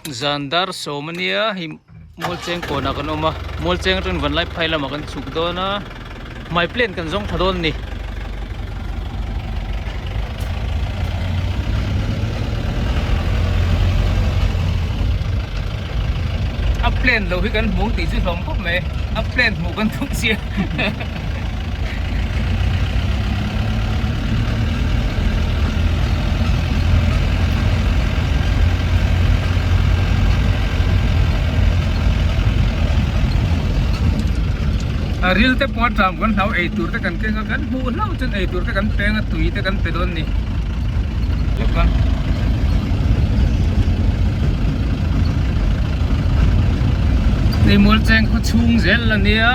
Zan dar sawm ania hei mualcheng kawnah kan awm a mualcheng atangin vanlai phai lamah kan chhuk dawn a hmai plane kan zawng tha dawn a ni. A plane lo hi kan hmu ang tih chu hlawm khawp mai a plane hmuh kan tum sia. A ril te pawh a tlam kan hlau ei tur te kan keng a kan hmuh hlauh chuan ei tur te kan peng a tui te kan pe dawn a ni. Hei mualcheng khaw chhung zel a nia.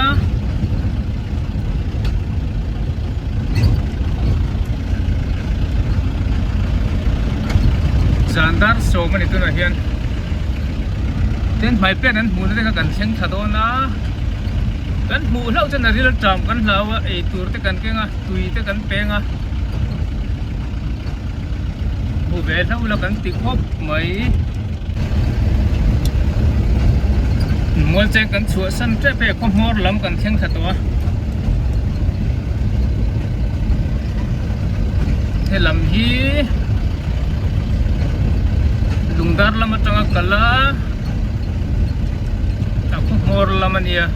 Zan dar sawm a ni tunah hian tin hmai pen an hmuhna te kha kan thleng thla dawn a kan hmuh hlauh chuan a ril ṭam kan hlau a ei tur te kan keng a tui te kan peng a hmu ve hlauh la kan ti khawp mai. Mualcheng kan chhuahsan tep hei khaw hmawr lam kan thleng thla tawh a helam hi lungdar lam atanga kal a a khaw hmawr lam a nia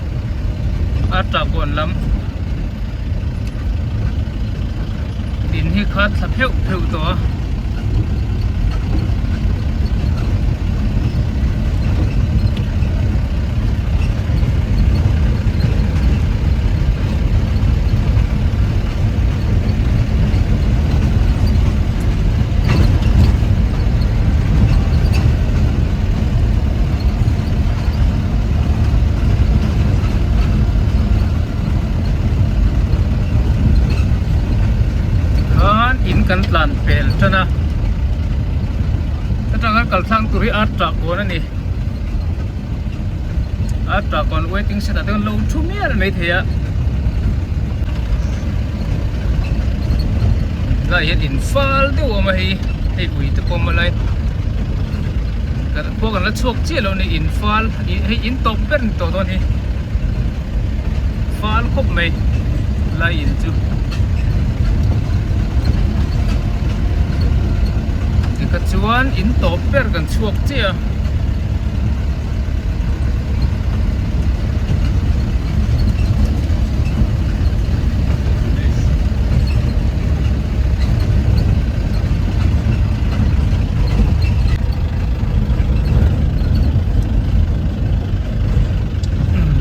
a tah kawn lam in hi kha thla pheuh pheuh tawh a. Tikhan in kan tlan pel tan a atang an kal thlang tur hi a tah kawn a ni a tah kawn waiting shed ah te lo thu mial mai thei a lai hian in fal deuh a awm a hei hei ui te pawh a awm a lai khua kan la chhuak chiah lo a ni in fal hei in tawp ber a ni tawh dawn hi. Fal khawp mai lai in chu tikha chuan in tawp ber kan chhuak chiah a.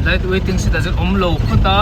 Light waiting shed ah chuan awm lo phawt a.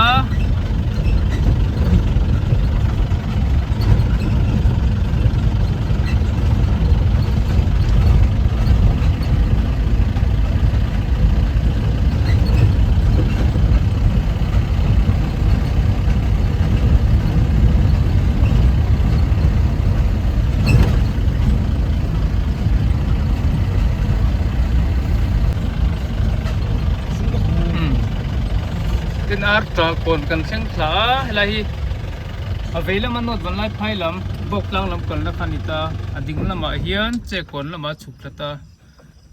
Tin ar tah kawn kan thleng thla a helai hi a vei lama nawt van lai phai lam bawk tlang lam kalna kha a ni ta a ding lamah hian che kawn lamah a chhuk thla ta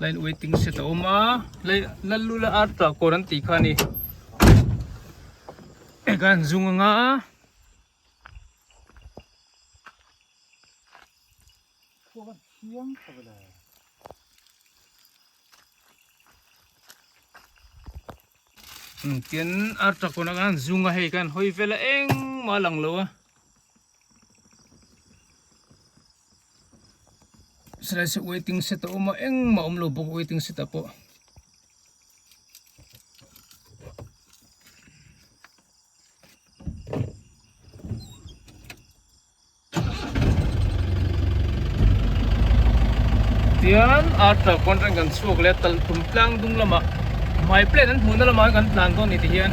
line waiting shed a awm a Lallula ar tah kawn an tih kha a ni eng an zung anga. Tin ar tah kawn ah khan zung a hei khan hawi vel a engmah a lang lo a silai se waiting shed a awm a engmah a awm lo bawk waiting shed ah pawh. Tian a truck pawn atang kan chhuak leh a talh tum tlang dung lamah hmai plate an hmuhna lamah hian kan tlan dawn a ni tihian.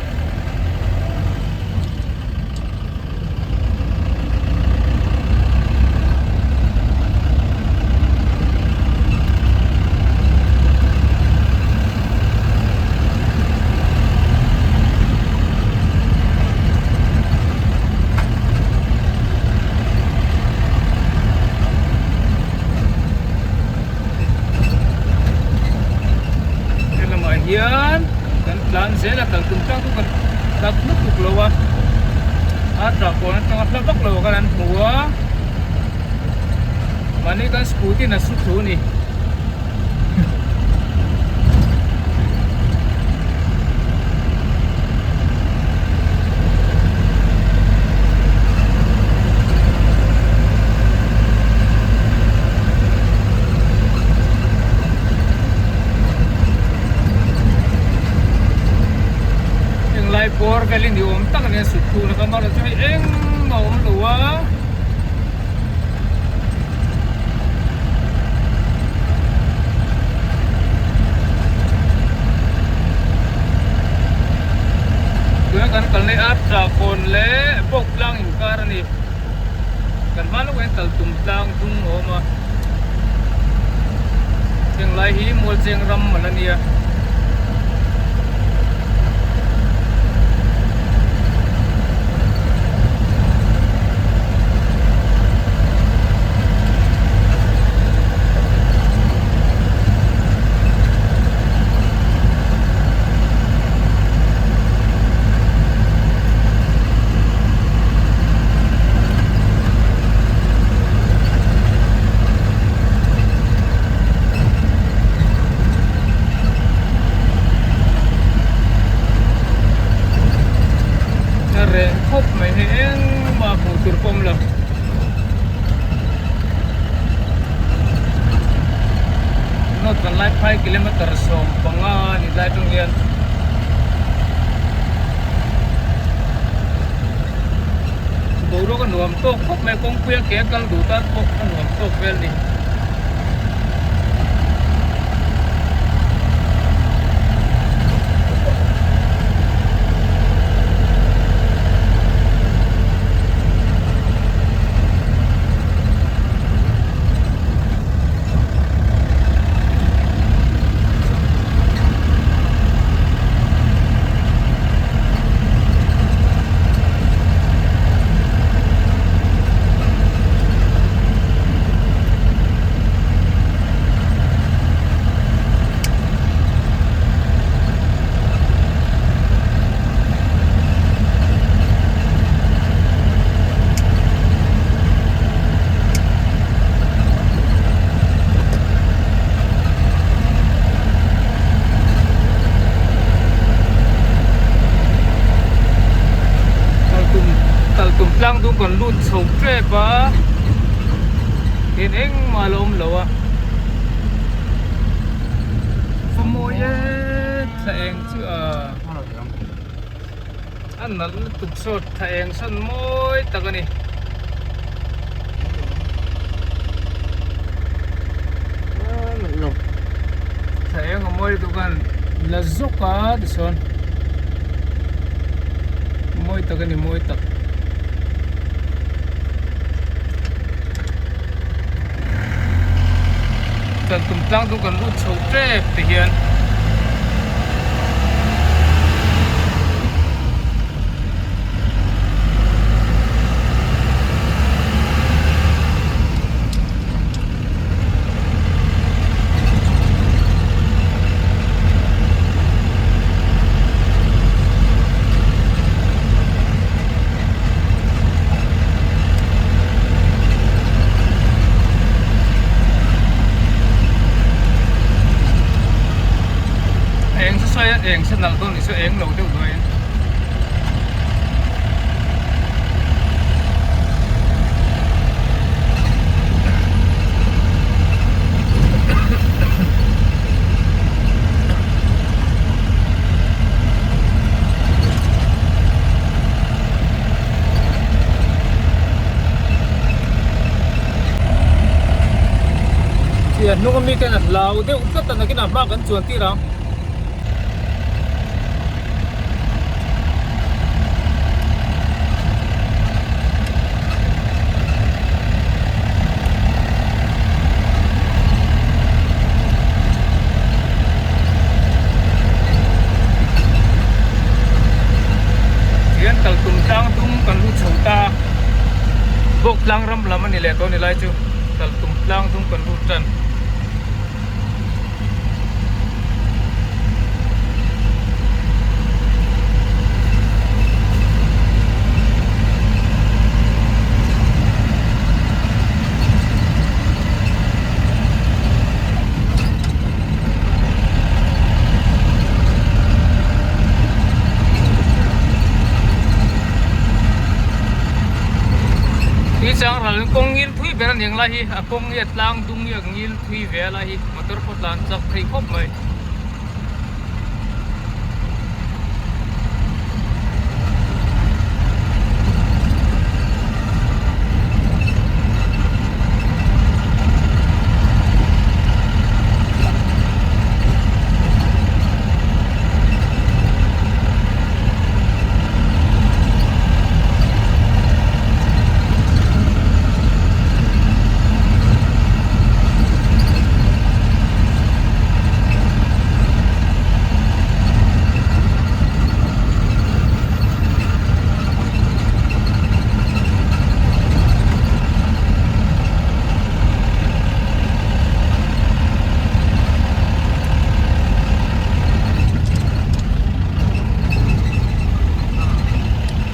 hian kan tlan zel a kal tum tlang chu kan tlat lutuk lo a Artahkawn atanga hla vak lo khan an hmu a mahni kan scooty in a su thu a ni. Heng lai bawr velin ni awm tak ania sut thun a kam a chuan hei engmah a awm lo a. Tuna kan kalna hi Artahkawn leh Bawktlang inkar a ni. Kan hma lawkah hian kal tum tlang dung a awm a. Heng lai hi Mualcheng ram a la nia. A reh khawp mai hei engmah hmuh tur pawh a awm lo. North Vanlaiphai kilometer 15 a nih lai atang hian Boruak a nuam tawk khawp mai kawngpui a ke a kal duh tan pawh a nuam tawk vel a ni. Kaltum tlang dung kan lut chho tep a tin engmah a la awm lo a va mawi e thla eng chu a a nalh lutuk sawt thla eng sawn mawi tak a ni. Thla eng a mawi lutuk khan la zawk a tichuan mawi tak a ni mawi tak. Chuan tum tlang chu kan lut chho tep ti hian. Eng chu sawi a eng se nalh dawn nih chu eng lo deuh duai in. Thia hnung ami ten a hlau deuh tlat a nakinah hma kan chuan tir ang. Hian kal tum tlang dum kan lut chho ta bawk tlang ram lam a ni leh tawh a ni lai chu kal tum tlang dum kan lut tan. Tunah chuan kawng ngil thui ber a ni ang lai hi a kawng hi a tlang dung hi a ngil thui ve a lai hi motor pawh tlan chak thei khawp mai.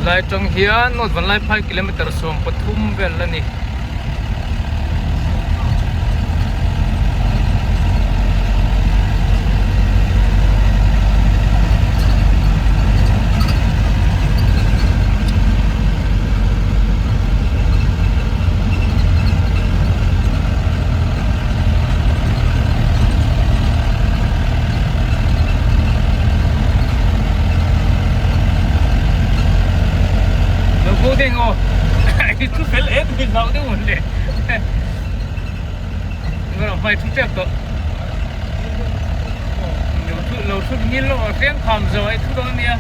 Lai tang hian North Vanlaiphai kilometer 13 vel a ni. Lo go ding aw i thu fel em hi hlau deuh mun le Ngawrh hmai thu tep tawh Lo thu lo thut ngil lo hreng kham zo ai thu dawn ania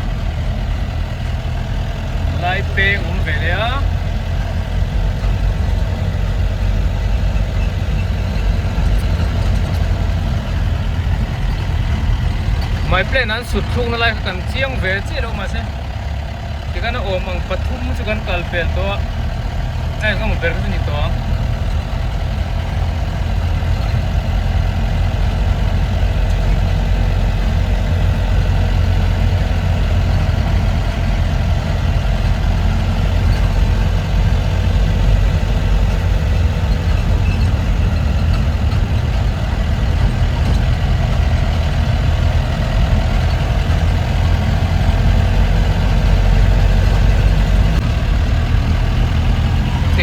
Lai peng awm ve leh a. Mai plane an sut thluk na lai kha kan chiang ve chiah lo mahse tikhan a awm ang pathum chu kan kal pel tawh a a eng emaw ber kha chu ni tawh ang.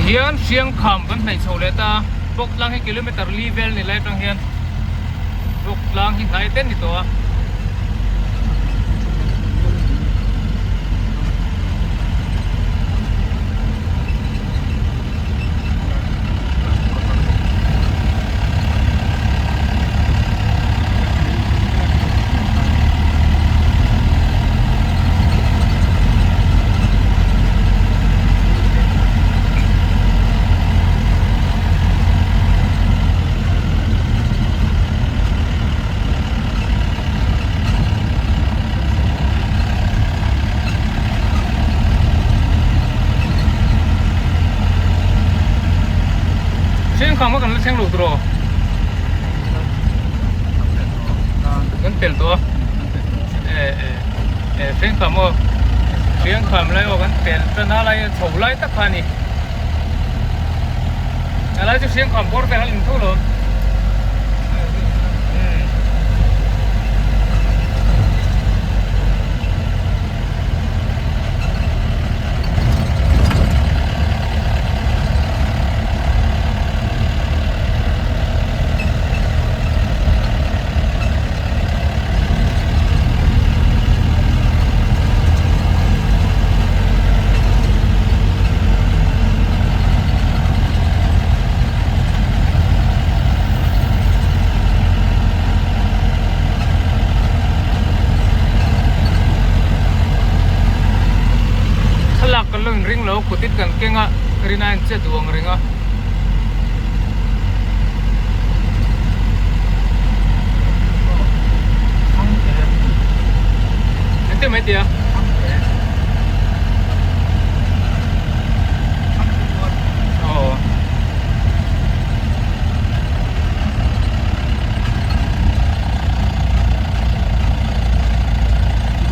Tihian Hriangkham kan hnaih chho leh ta a, Bawktlang hi kilometer li vel ni lai atang hian Bawktlang hi hnai te ni tawh a. Hrengkham kha kan la thleng lo tawh kan pel tawh a e e e hrengkham aw hrengkham lai aw kan pel tan a lai chho lai tak kha a ni a lai chu hrengkham bawr vel a ling tho lo. Thlalak kan lo inring lo kutin kan keng a rin a inche duh ang reng a. Engtin mai tia? Aw.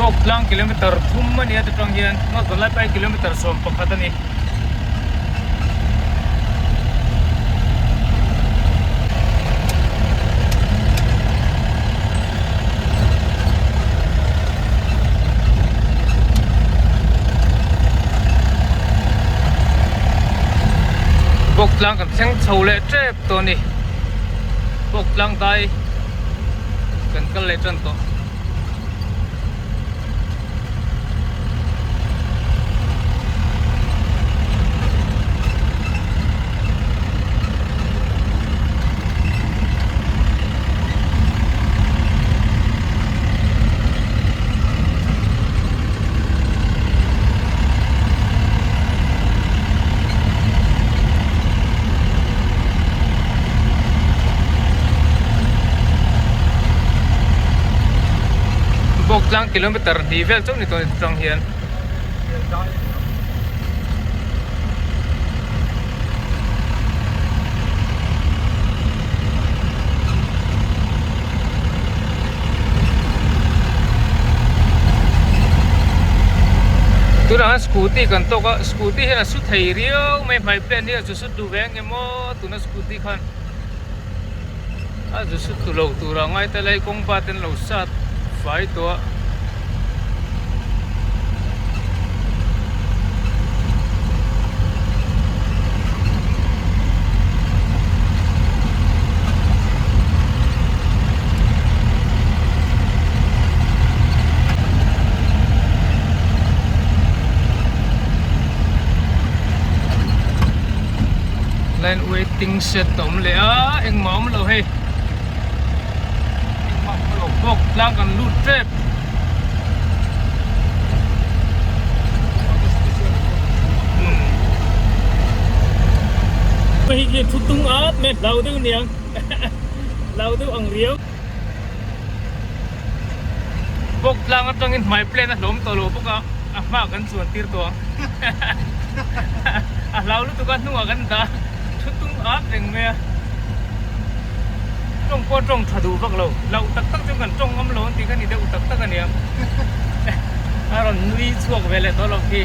Bawk tlang kilometer thum a nia te tang hian North Vanlaipai kilometer 11 a ni. Bawk tlang kan thleng chho leh tep tawh a ni. Bawk tlang dai kan kal leh tan tawh. Bawk tlang kilometer hnih vel chauh ni tawh atang hian. Tunah hian scooty kan tawk a scooty hian a su thei riau mai hmai plan hi a zu sut duh ve ang em aw tuna scooty khan a zu sut tu lo turah ngai ta ila hei kawng pa ten lo sat fai tawh a. Line waiting shed a awm leh a engmah a awm lo hei engmah a awm lo bawk tlang kan lut tep. Hei hi thu tung at mai hlau deuh niang hlau deuh ang riau. Bawk tlang atangin hmai plan a hlawm tawh lo bawk a a hma kan chuan tir tawh ang a hlau lutuk a hnungah kan dah thu tung at reng mai a tawng pawh tawng tha duh vak lo loh tak tak chu kan tawng ngam lo an tih kha ni deuh tak tak a nia a rawn nui chhuak ve leh tawh lo khi.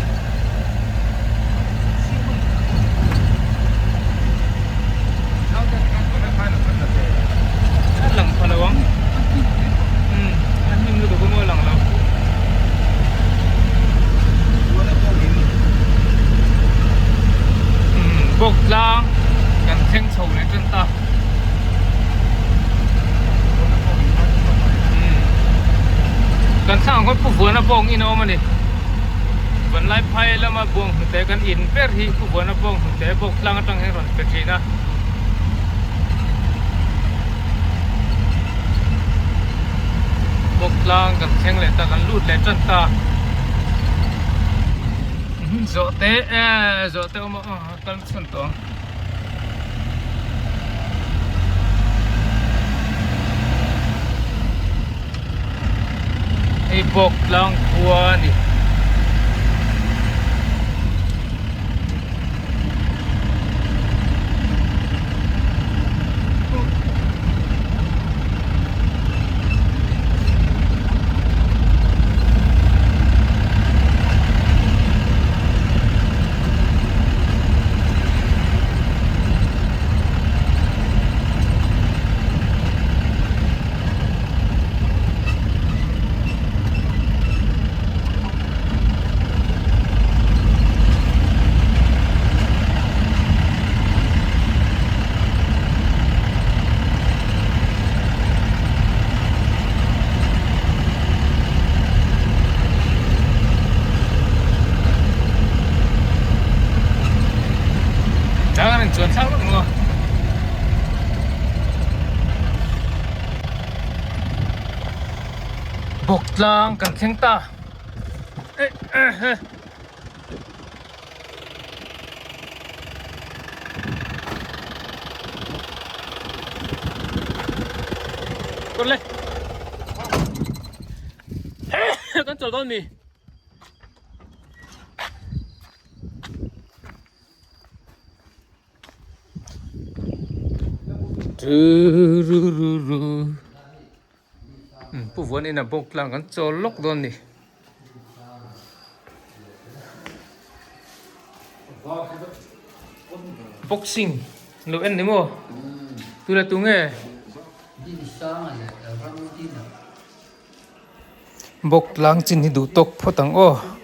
A lang pha lo ang umm a hnim lutuk a maw a lang lo. Umm bawk tlang kan thleng chho leh tan ta. Umm kan thlang ang khawn Pu Vuana bawng in a awm a ni. Vanlai phai lama buang hnute kan in ber hi Pu Vuana bawng hnute bawk tlang atang hian rawn pe thin a. Bawk tlang kan thleng leh ta kan lut leh tan ta. Zawhte eh zawhte awm a kal chhun tawh ang. Hei bawk tlang khua a ni. Chang an chuan thlak lawk maw. Bawk tlang kan thleng ta. Eh eh eh. Kawt le. Kan chawl dawn mi. Pu Vuan in a bawk tlang kan chawl lawk dawn ni. Boxing lo en ni maw? Tu leh tu nge? Bawk tlang chin hi duh tawk phawt ang aw.